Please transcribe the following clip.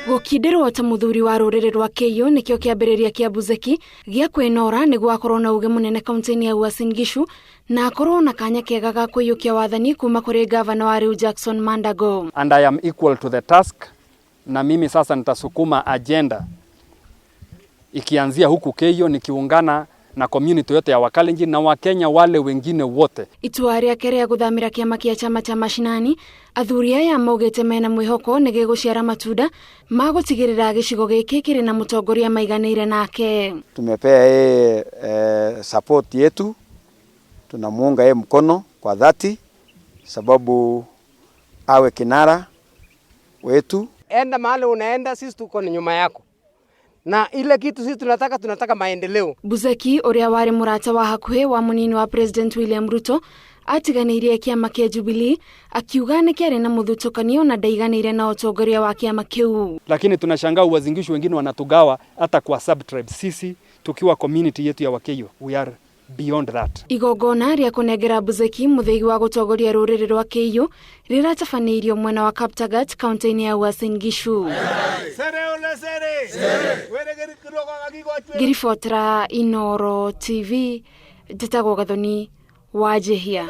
Gũkindĩrwo ta mũthuri wa rũrĩrĩ rwa Keiyo nĩkĩo kĩambĩrĩria kĩa Buzeki gĩa kwĩnora nĩguo akorwo na uge mũnene kaunti-inĩ ya Uasin Gishu na akorwo na kanya kega ga kũiyũkia wathani kuma kũrĩ gavana wa rĩu Jackson Mandago. And I am equal to the task, na mimi sasa nitasukuma agenda ikianzia huku Keiyo nikiungana na community yote ya Wakalenjin na Wakenya wale wengine wote. Itua rĩake rĩa gũthamĩra kĩama kĩa chama cha mashinani, athuri aya maugĩte mena mwĩhoko nĩ gĩgũciara matunda ma gũtigĩrĩra gĩcigo gĩkĩ kĩrĩ na mũtongoria maiganĩire nake. Tumepea yeye support yetu, tunamuunga yeye mkono kwa dhati, sababu awe kinara wetu. Enda mahali unaenda, sisi tuko ni nyuma yako, na ile kitu sisi tunataka maendeleo. Buzeki ũrĩa warĩ mũrata wa hakuhĩ wa mũnini wa President William Ruto atiganĩirie kĩama kĩa Jubilee akiuga nĩ kĩarĩ na mũthutũkanio na ndaiganĩire na ũtongoria wa kĩama kĩu. Lakini tunashangaa Uasin Gishu wengine wanatugawa hata kwa subtribes. Sisi tukiwa community yetu ya Wakeiyo, we are beyond that. Igongona rĩa kũnengera Buzeki mũthĩgi wa gũtongoria rũrĩrĩ rwa Keiyo rĩratabanĩirio mwena wa Kaptagat kaunti-inĩ ya Uasin Gishu. Ngĩribotera Inooro TV, njĩtagwo Gathoni wa Njihia.